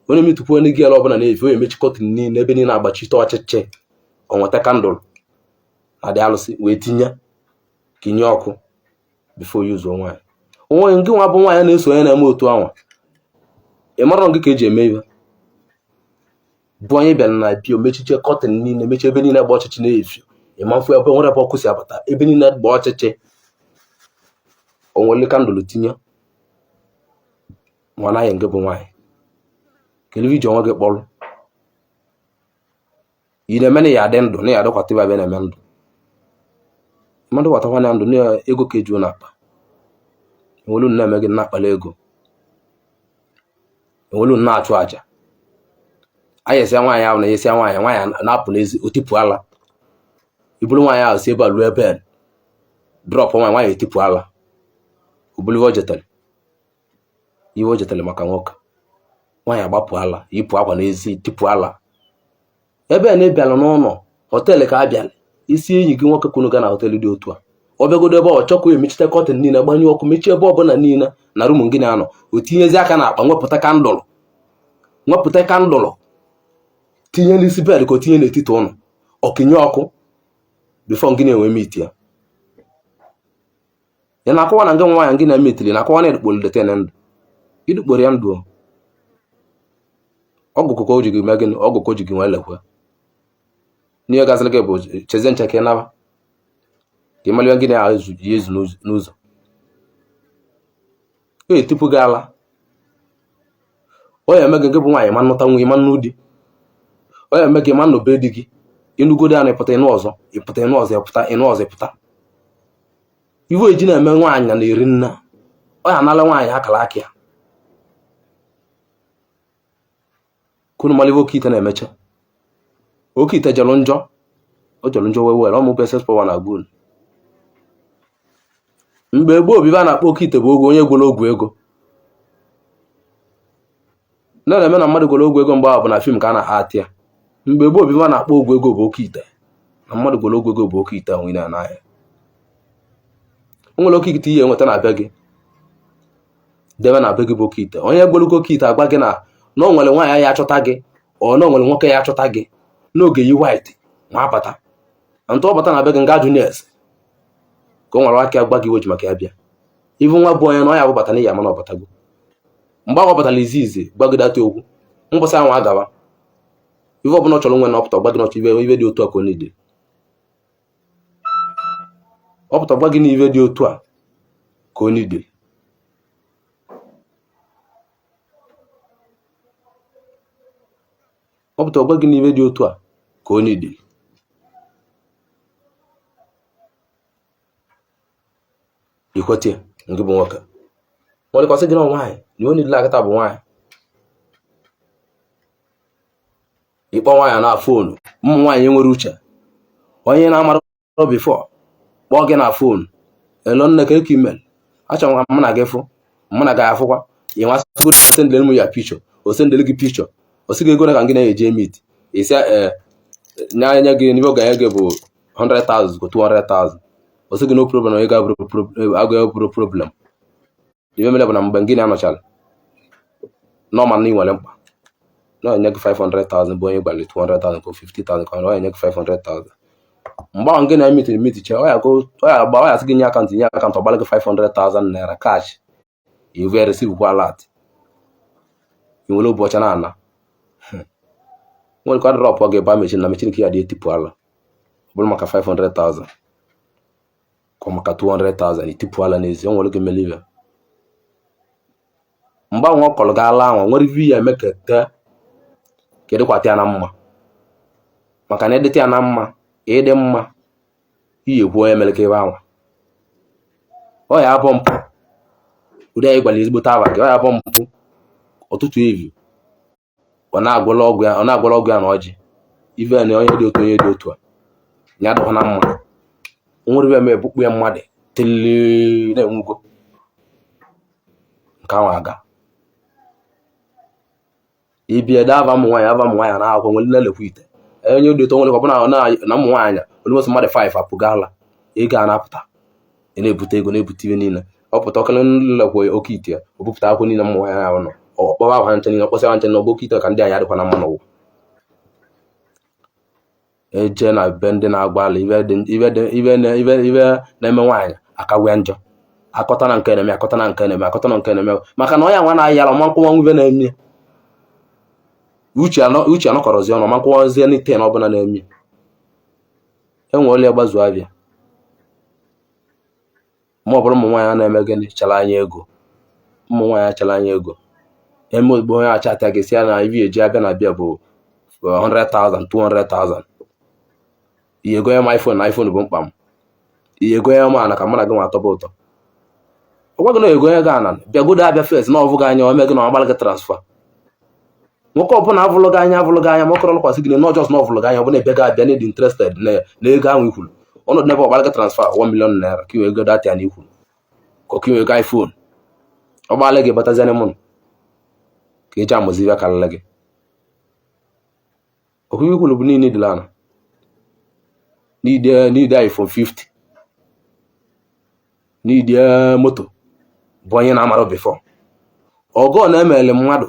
onye meetkwu n'igi ala ọbụla na-efi onye emechi curtain niile ebe niile agbachite ọchịchị o nweta candle na dị alụsị wee tinye ka Kinye ọkụ before yuzuo nwaanyị. Onwe gị nwa bụ nwaanyị na-eso onye na-eme otu anwa, ị mara gị ka eji eme ihe bụ onye bịara na bịa mechiche curtain niile, mechie ebe niile gba ọchịchị na-efio, ịma mfu ebe nwere ebe ọkụ si abata, ebe niile gba ọchịchị, o nwere candle tinye nwa naghị. Nke bụ nwaanyị, kedu iji onwe gị kpọrọ ị na-eme na ya adị ndụ na ya adịkwata ibe abịa na-eme ndụ mmadụ gbatakwa na ndụ na ego ka ejuo n'akpa enwelu na-eme gị na-akpali ego, enwelu na-achụ àjà anyịsịa nwaanyị ahụ na nyesịa nwaanyị, nwaanyị na-apụ n'ezi otipụ ala iburu nwaanyị ahụ si ebe a ruo ebe drop nwaanyị, nwaanyị etipụ ala obulu iwe o jetere, iwe o jetere maka nwoke. Nwaanyị agbapụ ala, yipụ akwa n'ezi, tipụ ala ebe a na-ebịalụ n'ụlọ hotel ka abịalị isi enyi gị nwoke kwunu ga na hotel dị otu a. Ọ bịagodo ebe ọ chọkwa emechite curtain niile, gbanyụ ọkụ, mechie ebe ọbụla niile na room gị na-anọ, o tinyezi aka n'akpa, nwepụta candle, nwepụta candle tinye n'isi bed ka o tinye n'etiti ụlọ, ọkụnye ọkụ before gị na-enwe meet ya. Ya na-akọwa na nke nwaanyị gị na-emetili na-akọwa na edukporo deten ndụ, idukporo ya ndụ ọgwụ ka o ji gị mee gịnị, ọgwụ ka o ji gị nwee lekwe n'ihe gaziri gị bụ chezie nche ka ị naba ka ị mara gị na-ezu ya ezu n'ụzọ o etipụ gị ala. Ọ ya eme gị nke bụ nwaanyị ma nnụta nwunye ma nnu di, ọ ya eme gị ma nnụ be di gị ịnụgodo ya na ịpụta ịnụ ọzọ, ịpụta ịnụ ọzọ, ịpụta ịnụ ọzọ, ịpụta iwe eji na-eme nwaanyị na-eri nna, ọ ya anala nwaanyị akara aka ya. Kunu mara iwe oke ite na-emecha, oke ite jọrọ njọ, ọ jọrọ njọ wee were ọmụ bụ SS Power na agwa unu. Mgbe gboo obibi a na-akpọ oke ite bụ ogwu onye gworo ogwu ego ndị na-eme na mmadụ gworo ogwu ego mgbe ahụ bụ na film ka a na-atị ya. Mgbe gboo obibi a na-akpọ ogwu ego bụ oke ite, na mmadụ gworo ogwu ego bụ oke ite ahụ ị na-anya. O nwere oke ite ihe enweta na be gị, debe na be gị bụ oke ite. Onye gworo oke ite agwa gị na na o nwere nwaanyị ya achọta gị, ọ na o nwere nwoke ya achọta gị n'oge yi white ma abata na ntụ ọbata na be gị nga juniors ka o nwere aka gwa gị weji maka ya bịa ibu nwa bụ onye na ọ ya bụbata n'ihi ama na ọbatago. Mgbe ahụ ọ batara izi izi gwa gị data okwu mbọsị ahụ agawa ife ọbụla ọ chọrọ nwe na ọpụta gwa gị na ọchọ ibe ibe dị otu a ka ọ na-ede, ọ pụta gwa gị na ibe dị otu a ka ọ na-ede. Ọ pụta gwa gị na ibe dị otu a ka ọ na-ede. Ikwete nke bụ nwoke nwere kwasị gị na nwaanyị na onye niile akịta bụ nwaanyị ịkpọ nwaanyị na phone. Ụmụ nwaanyị nwere uche, onye na-amara before kpọọ gị na phone, "Hello nne, ka eke email achọrọ m ka mụ na gị fụ, mụ na gị afụkwa." Ị nwasịgodo sendịrị m ya picture, o sendịrị gị picture, o sị gị ego na ka gị na-eje meet, ị sị ee nye anya gị n'ibe ọ ga-enye gị bụ 100,000 ko 200,000, o sị gị no problem, ego abụrụ problem. Ibe mere bụ na mgbe gị na-anọchara nọma na ị nwere mkpa na enye gị 500,000 bụ onye gbalị 200,000 ka 50,000 ka ọ enye gị 500,000. Mgbe ahụ gị na meetiri meeticha, ọ ya agba, ọ ya sị gị nye account, nye account, ọ gbara gị 500,000 naira cash, iwe receive kwa alert, ị nwere ụbọchị na-ana nwere ka drop gị ba machine na machine ka ya dị etipụ ala. Ọ bụrụ maka 500,000 ka maka 200,000 itipụ ala n'ezi, o nwere gị mere ibe mgbe ahụ ọ kọrọ gị ala ahụ nwere ife ya eme ka te ka ịdịkwata ya na mma, maka na ịdịta ya na mma, ịdị mma iyi ekwu onye mere ka ebe ahụ ọ ya abụ mpụ ụdị anyị gwara ezigbote aba gị, ọ ya abụ mpụ ọtụtụ evi ọ na-agwọrọ ọgwụ ya, ọ na-agwọrọ ọgwụ ya na ọjị ife na onye dị otu, onye dị otu a ya adịkwa na mma nwere ife eme ebukpu ya mmadụ tili na-enwugo nke ahụ aga ibia ede ava ụmụ nwaanyị, ava ụmụ nwaanyị na-akwụkwọ nwere na-elekwa ite onye dị otu nwere ọ bụla na ụmụ nwaanyị olimosi mmadụ 5 apụgala ego a na-apụta, ị na-ebute ego, na-ebute ibe niile. Ọ pụta ọkele nlekwa oke ite ya, o bupụta akwụkwọ niile ụmụ nwaanyị ahụ nọ, ọ kpọwa ahụ ha nche niile, kpọsịa ha nche niile, ọ bụ oke ite ka ndị anyị adịkwa na mma n'ụwa. Eje na be ndị na-agba ala, ibe dị ibe dị ibe na ibe ibe na-eme nwaanyị akagwe njọ. Akọta na nke na-eme, akọta na nke na-eme, akọta na nke na-eme, maka na onye nwa na-ayị ala ọma nkwụwa ibe na-eme uche anọ, uche anọkọrọzi ọnụ ọma nkwụwazie n'ite na ọbụla na-eme enwe ole gbazuo abịa. Ma ọ bụrụ ụmụ nwaanyị a na-eme gịnị chala anya ego, ụmụ nwaanyị achala anya ego eme ozugbo onye achata gị si ya na ibi eji abịa na bịa bụ 100,000, 200,000, ihe ego ya m iPhone na iPhone bụ mkpa m, ihe ego ya m ana ka mụ na gị nwa atọba ụtọ. Ọ gwa gị na ego ya gị ana bịagodo abịa first na ọvụ gị anya, ome gị na ọgbara gị transfer. Nwoke ọbụla avụlụ gị anya, avụlụ gị anya, ma ọ kọrọ lụkwasị gị na just na ọvụlụ gị anya, ọ bụla ebe gị abịa na ịdị interested na ego ahụ ikwuru ọnọdụ n'ebe ọgbara gị transfer 1 million naira ka iwee ego data ya na ikwuru ka iwee ego iPhone ọ gbaala gị batazianị mụnụ ka eji amụzi ibe karịrị gị. Okwu ikwuru bụ niile dịla ana n'ide iPhone 50 n'ide moto bụ onye na-amara before ọgọ na-emele mmadụ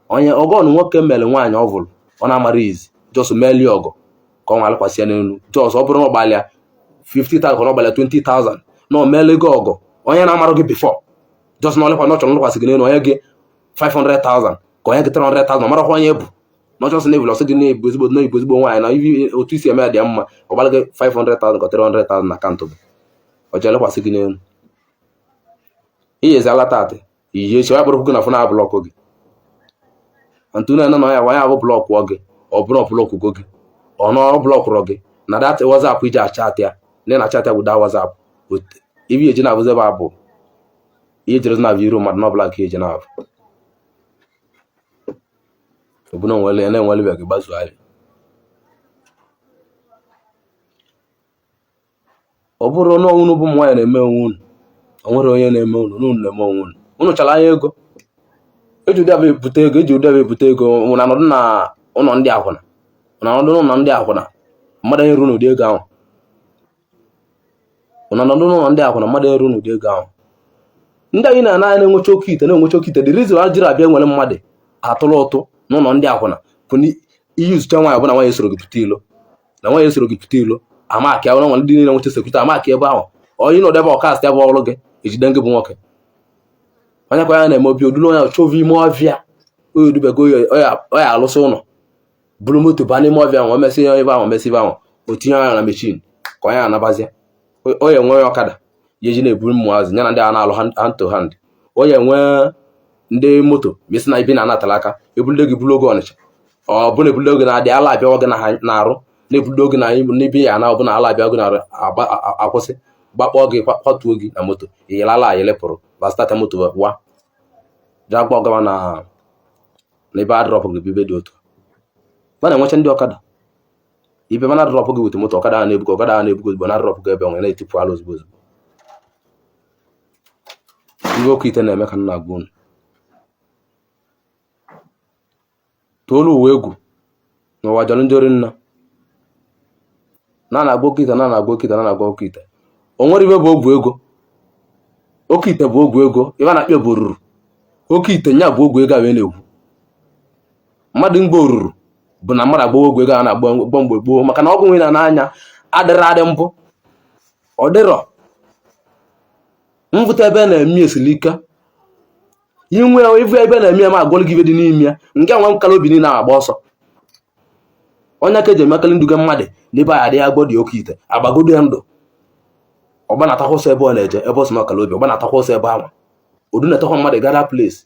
onye ọgọ na nwoke mere nwaanyị ọ vụrụ ọ na-amara izi just melie ọgọ ka ọ nwa alụkwasị ya n'elu. Just ọ bụrụ na ọ gbalịa 50,000 ka ọ gbalịa 20,000 na o meele gị ọgọ onye na-amara gị before, just na ọlịkwa na ọ chọrọ nlụkwasị gị n'elu, onye gị 500,000 ka onye gị 300,000, marakwa onye bụ na ọchọsị na ebulu ọsị gị na-ebu ezigbo na ebu ezigbo nwaanyị na ibi otu isi eme ya dị mma, ọ gbara gị 500,000 ka 300,000 na akaụntụ gị, ọ jee lekwasị gị n'elu iyezi ala taatị iyi echi ya bụrụ gị na phone a block gị ntụ na na ya ya abụ block gị. Ọ bụrụ block go gị, ọ nọ blockụrụ gị na that WhatsApp iji achat ya na na chat ya bụ that WhatsApp ibi eji na-abụzi ebe a bụ ihe jere na iru mmadụ n'ọbụla nke eji na-abụ ọbụna onwere ya na-enwelebeghị gbazuo ahịa. Ọ bụrụ na unu bụ ụmụ nwaanyị na-eme onwe unu, o nwere onye na-eme unu, unu na-eme onwe unu. Unu chara anya ego eji ụdị abụ ebute ego, eji ụdị abụ ebute ego. Unu anọdụ na ụlọ ndị akwụna, unu anọdụ n'ụlọ ndị akwụna, mmadụ eru n'ụdị ego ahụ. Unu anọdụ n'ụlọ ndị akwụna, mmadụ eru n'ụdị ego ahụ. Ndị anyị na-ana na-enwecha oke ite, na-enwecha oke ite. The reason ha jiri abịa nwere mmadụ atụrụ ụtụ n'ụlọ ndị akwụna bụ na ihe izucha nwaanyị bụ na nwaanyị esoro gị pụta ilo, na nwaanyị esoro gị pụta ilo amaka ya nwere ndị niile nwecha security amaka ebe ahụ. Onye nọdụ ebe ọkast ebe ọrụ gị ejide ngị bụ nwoke onye kwa ya na-eme obi odulu onye chọva ime ọvịa onye odubego onye alụsị ụlọ buru moto baa n'ime ọvịa ahụ, mesị ebe ahụ, mesị ebe ahụ, o tinye anya na machine ka onye anabazie. Onye nwee ọkada ya eji na-eburu ụmụazị ya na ndị a na-alụ hand to hand. Onye nwee ndị moto mesi na ibi na-anatara aka ebulide gị buru oge Ọnịcha, ọ bụla ebulide oge na-adị ala abịawa gị na-arụ na-ebulide oge na n'ibi ya na ọbụla ala abịa gị na-arụ akwụsị gbakpọọ gị kwatuo gị na moto iyere ala ayelepụrụ bastata moto wa jee gba gawa na n'ebe a drop gị bibe dị otu ba na-enwecha ndị ọkada ibe mana drop gị wete moto ọkada a na-ebugo ọkada a na-ebugo ozugbo na drop gị ebe nwere na-etipụ ala ozugbo ozugbo. Iwe oke ite na-eme ka m na-agwa unu tụọlụ ụwa egwu n'ụwa jọrọ njọ rinne na na-agwa oke ite, na na-agwa oke ite, na na-agwa oke ite. O nwere ibe bụ ogwu ego, oke ite bụ ogwu ego, ibe a na-akpọ bụ oruru. Oke ite nya bụ ogwu ego a wee na-ekwu mmadụ mgbe oruru bụ na mmadụ agbawa ogwu ego a na-agba gbọ mgbe gboo, maka na ọgwụ nwe na n'anya adịrọ adị mbụ, ọ dịrọ mvụta ebe na-eme esili ike inwe ivu ebe na-eme ya ma agwọlụ gị ibe dị n'ime ya nke nwa nkala obi niile agba ọsọ. Onye ka eji emekalị nduga mmadụ n'ebe a adịghị agbọ dị oke ite agbagodo ya ndụ ọgbanatakwa ọsọ ebe ọ na-eje ebe ọ sị na ọkala obi ọgbanatakwa ọsọ ebe ahụ odu na-etekwa mmadụ gara place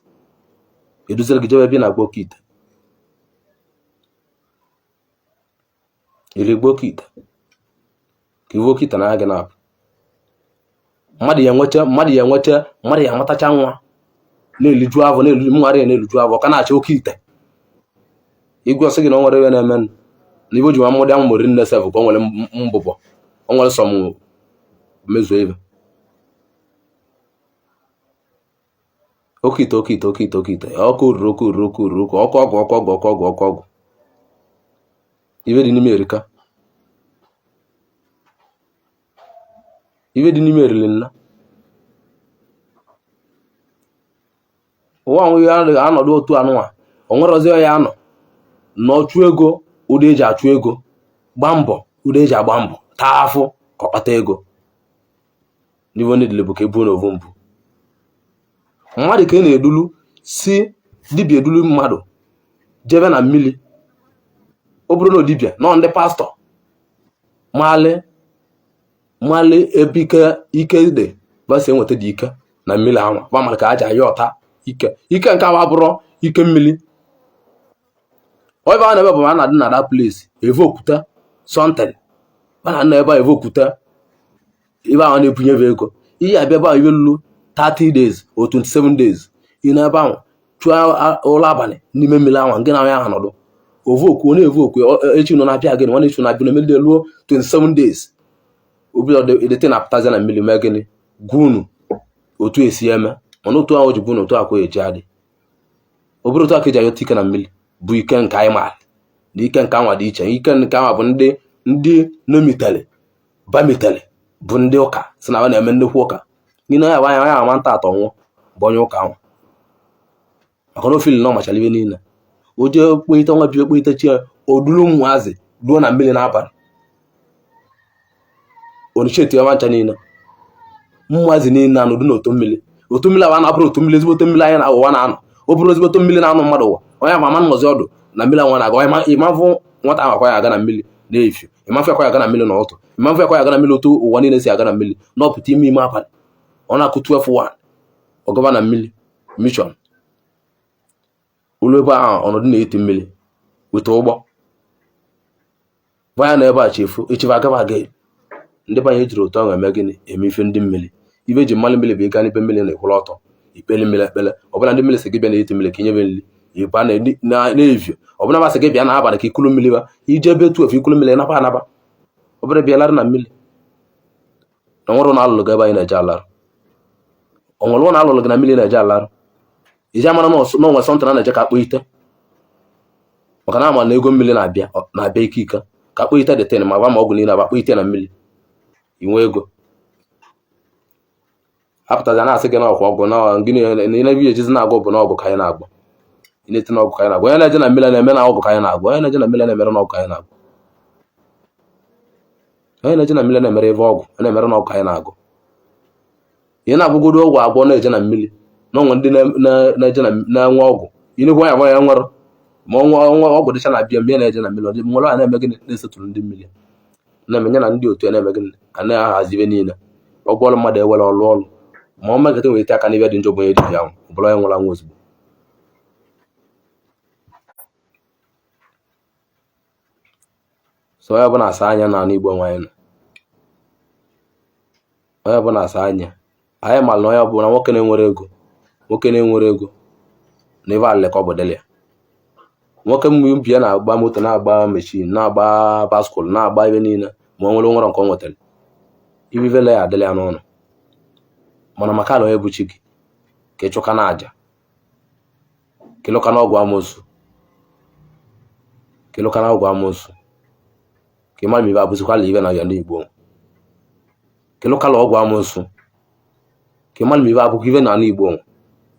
eduziri gị jebe ebe ị na-agba oke ite iri gba oke ite ka iwe oke ite n'anya gị na-apụ. Mmadụ ya enwecha, mmadụ ya enwecha, mmadụ ya amatacha nwa na-eliju avọ na-eliju mmadụ ya na-eliju avọ ka na-achọ oke ite igwe ọsị gị na o nwere ihe na-eme na ibe o ji nwa mmụdị ahụ mori nne sef ka o nwere mbụbọ o nwere sọm mezuo ibe oke ite oke ite oke ite oke ite ọkụ ruru ọkụ ruru ọkụ ruru ọkụ ọkụ ọgwụ ọkụ ọgwụ ọkụ ọgwụ ọkụ ọgwụ ibe dị n'ime erika ibe dị n'ime erili nna ụwa nwe ya anọdụ otu anụnwa o nwere ọzọ ya anọ na ọchụ ego ụdị eji achụ ego gbaa mbọ. Ude eji agba mbọ taa afụ ka ọ kpata ego n'ihe onye bụ ka e buo n'ovu mbụ. Mmadụ ka ị na-edulu si dibịa edulu mmadụ jebe na mmiri, ọ bụrụ na dibịa nọ ndị pastọ malị malị ebe ike ike dị ba si enweta dị ike na mmiri anwa ba mara ka aja ya ọta ike ike nke awa bụrụ ike mmiri. Ebe a na-ebe bụ a na-adị na that place evokuta something ba na ebe a evokuta ebe ahụ na-ebunye ego ihe abịa ebe ahụ ibe lulu 30 days or 27 days ị na ebe ahụ chụọ ụlọ abalị n'ime mmiri ahụ nke na ya ahụ nọdụ ovoku ọ na-evoku echi nọ na-abịa gịnị nwanne echi na-abịa na-emegide luo 27 days obi edete na-apụtazi na mmiri mee gịnị gwa unu otu esi eme mana otu ahụ o ji gwa unu otu akwa eji adị ọ bụrụ otu aka eji ayọta ike na mmiri bụ ike nke anyị maara na ike nke anwa dị iche. Ike nke anwa bụ ndị ndị nomitere bamitere bụ ndị ụka si na ha na-eme nnukwu ụka n'ime ya bụ anya ya ama nta atọ nwụọ bụ onye ụka ahụ maka na ofili na ọ machara ibe niile o jee kponyite nwa bi kponyite chi ya o duru ụmụazị ruo na mmiri n'abalị onicheti ọma ncha niile ụmụazị niile anọdụ n'otu mmiri otu mmiri ahụ na-abụrụ otu mmiri ezigbote mmiri anyị na ụwa na-anọ ọ bụrụ ezigbote mmiri na-anụ mmadụ ụwa onye ahụ ama nnọzi ọdụ na mmiri ahụ na-aga onye ịmafụ nwata ahụ akwa ya aga na mmiri na-efi ịmafụ akwa ya aga na mmiri n'ụtụ ịmafụ akwa ya aga na mmiri otu ụwa niile si aga na mmiri n'ọpụta ime ime abalị ọ na-akụ 12 1 ọgọba na mmiri mission ụlọ ebe ahụ ọnọdụ na-eti mmiri weta ụgbọ gwa ya na ebe a chefu echefu agaba aga ndị banye ejiri otu ahụ eme gịnị eme ife ndị mmiri ife eji mmalụ mmiri bụ ịga n'ibe mmiri na-ekwụrụ ọtọ ikpele mmiri ekpele ọbụla ndị mmiri si gị bịa na-eti mmiri ka inyebe nri ịba na-evio ọbụla masị gị bịa n'abalị ka ikulu mmiri ba ije ebe 12 ikulu mmiri naba anaba obere bịa larụ na mmiri na nwere ụlọ alụlụ gị ebe anyị na-eje alarụ o nwere ụlọ alụlụ gị na mmiri na-eje alarụ iji amara na onwe something a na-eje ka akpọ ite maka na ama na ego mmiri na-abịa na-abịa ike ike ka akpọ ite dị ten ma gwa ma ọgwụ niile akpọ ite na mmiri inwe ego apụtazi na-asị gị na ọkwa ọgwụ na gịnị na ebe ejizi na-agwọ bụ na ọgwụ ka anyị na-agwọ ị na-ete na ọgwụ ka anyị na-agwọ onye na-eje na mmiri na-eme na ọgwụ ka anyị na-agwọ onye na-eje na mmiri na-emere na ọgwụ ka anyị na-agwọ onye na-eje na mmiri na-emere ebe ọgwụ na-emere na ọgwụ ka anyị na-agwọ ihe na-agwụgodo ọgwụ agwọ na-eje na mmiri na onwe ndị na-eje na-enwe ọgwụ inekwu anya ya nwere ma ọnwa ọgwụ dịcha na bịa mmiri na-eje na mmiri ọ nwere a na-eme gịnị na-esetụrụ ndị mmiri na-eme ya na ndị otu ya na-eme gịnị a na-ahazi ibe niile ọgwụ ọrụ mmadụ ewere ọlụ ọlụ ma ọ mekọta nwere ite aka n'ibe dị njọ bụ onye dibịa ahụ ọ bụrụ onye nwụrụ anwụ ozugbo. So onye ọbụla asa anya n'ala Igbo nwe anyị nọ onye ọbụla asa anya anyị mara na onye ọbụla nwoke na-enwere ego nwoke na-enwere ego na ebe alịlị ka ọ bụ dịlị ya nwoke mgbe ya na-agba moto na-agba machine na-agba bicycle na-agba ebe niile ma o nwere nwere nke ọ nwetara ibe ivele ya adịla ya n'ọnụ mana maka na onye bụ chi gị ka ịchụka na aja ka ịlụka na ọgwụ amosu ka ịlụka na ọgwụ amosu ka ị mara ma ibe abụzikwala ibe na ya ndị Igbo ka ịlụkala ọgwụ amosu ka ị mara ma ibe abụkwa ibe na ala Igbo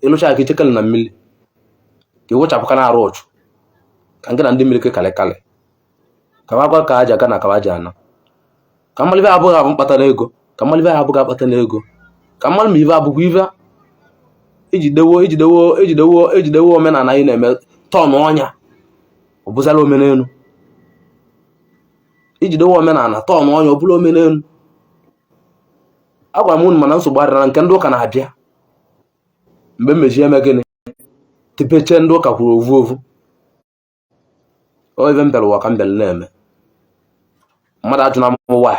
ịlụcha ka ichekele na mmiri ka ịwụchapụka na arụ ụchụ ka nke na ndị mmiri ke kalịkalị ka gwa ka aja ga na ka aja ana ka mmalụ ibe abụghị abụ mkpata na ego ka mmalụ ibe abụghị akpata na ego ka mmalụ ma ibe abụkwa ibe ejidewo ejidewo ejidewo ejidewo omenala anyị na-eme tọn ọnya ọ bụzala omenelu ijidewo omenala tọn ọnya ọ bụla omenelu agwara m unu mana nsogbu adịra nke ndị ụka na-abịa mgbe mmeji eme gịnị tipeche ndị ụka kwuru ovu ovu o ebe m bịara ụwa ka m bịara na-eme mmadụ ajụ na m why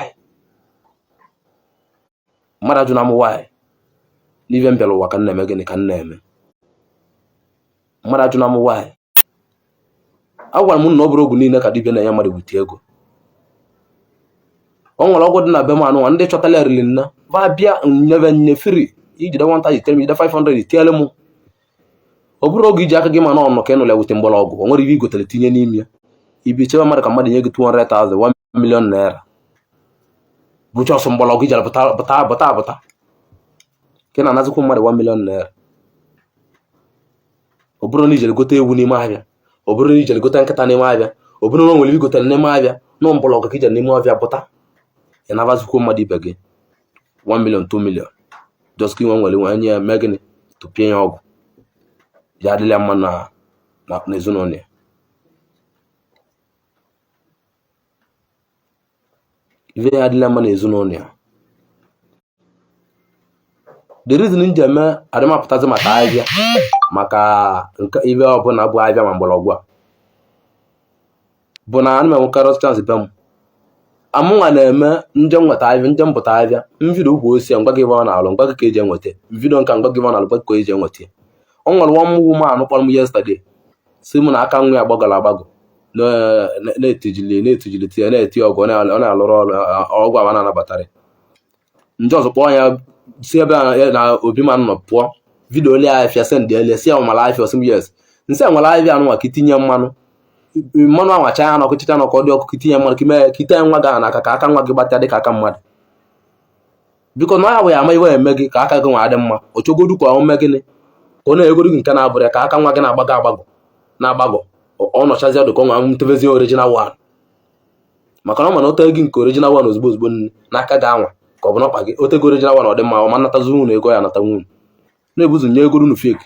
mmadụ ajụ na m why n'ibe m bịara ụwa ka m na-eme gịnị ka m na-eme mmadụ ajụ na m why agwara m na ọ bụrụ ọgwụ niile ka dibịa na-enye mmadụ wute ego o nwere ọgwụ dị na be m anụnwa ndị chọtara erili nna va bịa nyebe nye free ijide 1000 itere m ijide 500 itiere m ọ bụrụ oge iji aka gị ma na ọnụ ka ị nụla wute mgbọrọgwụ o nwere ihe i gotere tinye n'ime ya ibi chebe mmadụ ka mmadụ nye gị 200,000 1 million naira bụcha ọsọ mgbọrọgwụ ijere pụta pụta pụta pụta ka ị na-anazikwu mmadụ 1 million naira ọ bụrụ na ijere gote ewu n'ime ahịa ọ bụrụ na ijere gote nkịta n'ime ahịa ọ bụrụ na o nwere igotere n'ime ahịa Nọ mgbọrọgwụ ka ije n'ime ọfịa pụta, ị nabazikwu mmadụ ibe gị 1 million, 2 million, just ka inwe nwere nwe nye ya mee gịnị, tụpie ya ọgwụ ya adịla mma na n'ezinụlọ ya. Ife ya adịla mma n'ezinụlọ ya. The reason m ji eme adịmapụtazi maka ahịa, maka nke ife ọbụla bụ ahịa ma mgbọrọgwụ a, bụ na ana m enwekarị chance be m amụnwa na-eme njem nweta ahịa, njem pụta ahịa, mvido ukwu osisi a, ngwa gị ebe ọ na-alụ, ngwa gị ka eji enweta mvido nka, ngwa gị ebe ọ na-alụ, ngwa gị ka eji enweta. O nwere one woman kpọrọ m yesterday, si m na aka nwa ya gbagọrọ agbagọ, na-etijili na-etijili tie na-eti ọgwụ, ọ na-alụrụ ọrụ ọgwụ awa na-anabatara ndị ọzọ. Kpọọ ya si ebe a na obi ma nọ pụọ, video ole afịa send ele, si ya nwere afịa, ọsị m yes. Nsị a nwere afịa anụnwa ka itinye mmanụ, mmanụ anwacha ya n'ọkụ, chicha n'ọkụ, ọ dị ọkụ, ka itinye mmanụ, ka ime ka ite nwa gị ahụ n'aka, ka aka nwa gị gbatịa dịka aka mmadụ. Biko na ya bụ ya ama iwe eme gị ka aka gị nwa adị mma. Ọ chọgodu ka ọ mee gịnị, ka ọ na-egodu gị nke na-abụrụ ya, ka aka nwa gị na-agbagọ agbagọ na-agbagọ, ọ nọchazi ọdụ ka ọ nwa ntebezi original one, maka na ọ ma na o tee gị nke original one ozugbo ozugbo n'aka gị anwa, ka ọ bụ n'ọkpa gị, o tego original one, ọ dị mma, ọ ma natazi unu ego ya, anata unu na-ebuzu nye ego unu fake,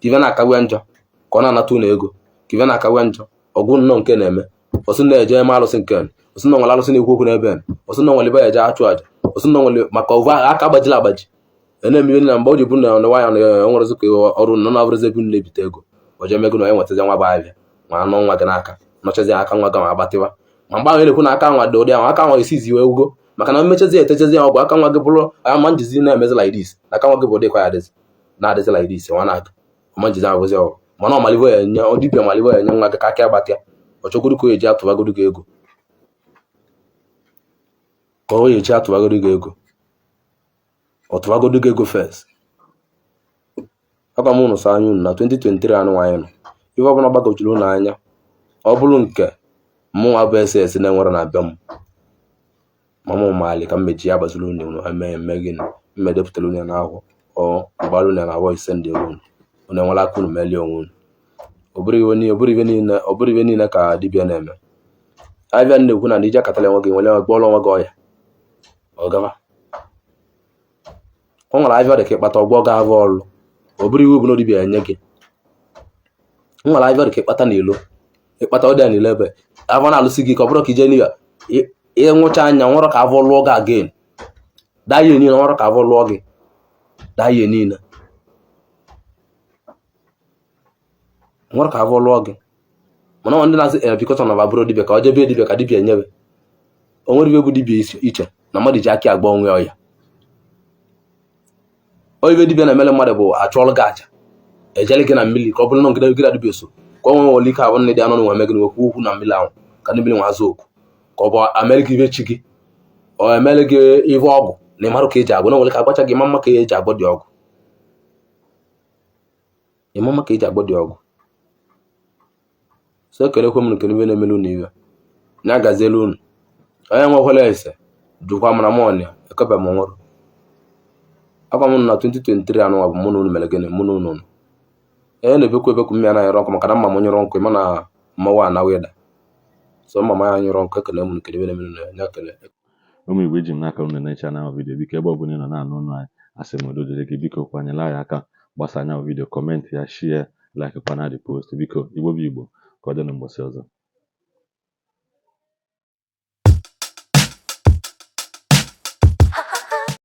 ka ife na-akawe njọ, ka ọ na-anata unu ego, ka ife na-akawe njọ. Ọgwụ nnọọ nke na-eme ọsị na-eje eme alụsị nke ọsị na nwere alụsị na-ekwu okwu n'ebe ọsị na nwere ebe ya eje achụ aja, ọsị na nwere maka ọvụ aka gbajiri agbaji na-eme ihe na mgbe o ji bụ na nwa ya na o nwere ka ọrụ nọ na-abụrụzi ebe unu na-ebite ego, o jee mego na onye nwetazi nwa bụ ahịa ma anụ nwa gị n'aka, nọchazi aka nwa gị ma agbatịwa. Ma mgbe ahụ na-ekwu na aka nwa dị ụdị ahụ, aka nwa esizi wee wugo, maka na mmechazi etechazi ya ọgwụ, aka nwa gị bụrụ ama njizi na-emezi like this, na aka nwa gị bụ ụdị kwa ya adịzi na-adịzi like this, nwa na-aga ọma njizi abụzi ọgwụ. Mana ọmalivo ya enye dibịa, malivo ya enye nwa gị ka aka agbatịa, ọ chọgodu ka o eji atụbagodu gị ego, ka o eji atụbagodu gị ego, ọ tụbagodu gị ego first. Agwa m unu sọ anya unu na 2023 anụ anyị nọ, ife ọbụla gbagojuru unu anya, ọ bụrụ nke mụnwa bụ SS na-enwere na be m, ma mụ maali ka mmeji ya gbaziri unu, unu eme eme gịnị, mmedepụtara unu ya n'akwụkwọ, ọ mgbara unu ya na voice send unu, unu enwere aka unu melie onwe unu. Ọ bụrụ ife niile, ọ bụrụ ife niile ka dibịa na-eme. Abịa na-ekwu na ije akatala onwe gị nwere gbọọrọ onwe gị ọya, ọ gaba. O nwere ahịa dị ka ịkpata ọgwọ ga avụ ọrụ, ọ bụrụ iwu bụ na dibịa enye gị. O nwere ahịa dị ka ịkpata n'ilo, ịkpata ọ dị n'ilo ebe avọ na-alụsị gị, ka ọ bụrụ ka ije n'iya ịnwụcha anya nwụrụ ka avọ lụọ gị again daa ihe niile, nwụrụ ka avọ lụọ gị daa ihe niile, nwụrụ ka avọ lụọ gị. Mana ọ ndị na-asị e bikọta na abụrụ dibịa ka ọ jebe dibịa ka dibịa nyebe, o nwere ibe bụ dibịa iche na mmadụ ji aka agba onwe ọya. O ibe dibịa na-emele mmadụ bụ achụọlụ gị aja, ejele gị na mmiri, ka ọ bụrụ na ngide gị na dibịa so, ka ọ nwee nwere ike abụ nne dị anọ nwe eme gị nwekwu okwu na mmiri ahụ, ka ndị mmiri nwe azụ okwu, ka ọ bụ amere gị ibe chi gị, ọ emere gị ife ọgwụ na ịmarụ ka eji agwọ, na nwere ka agbacha gị ma mma ka eji agwọ dị ọgwụ, ịma mma ka eji agwọ dị ọgwụ. So ekelekwe m nke ibe na-emelu unu iwe na-agazielu unu. Onye nwekwara ese jụkwa mara m ọnịa ekebe m nwụrụ. Agwa m na 2023 anụnwa bụ mụ na unu mere gịnị, mụ na unu nọ onye na-ebekwu ebekwu mmiri anaghị nkụ, maka na mma m nyụrụ nkụ, ịma na mmanwụ anaghị ịda so mma m ya nyụrụ nkụ. Ekele m nke ibe na-emelu unu ya kele. Ụmụ Igbo, eji m n'aka unu na-eche anya video. Biko, ebe ọbụla ị nọ na-anụ ọnụ anyị, asị m udo dịrị gị. Biko kwanyere anyị aka, gbasa anya video, comment ya, share, like kwana the post. Biko, Igbo bụ Igbo, ka ọ dị na mbọsị ọzọ.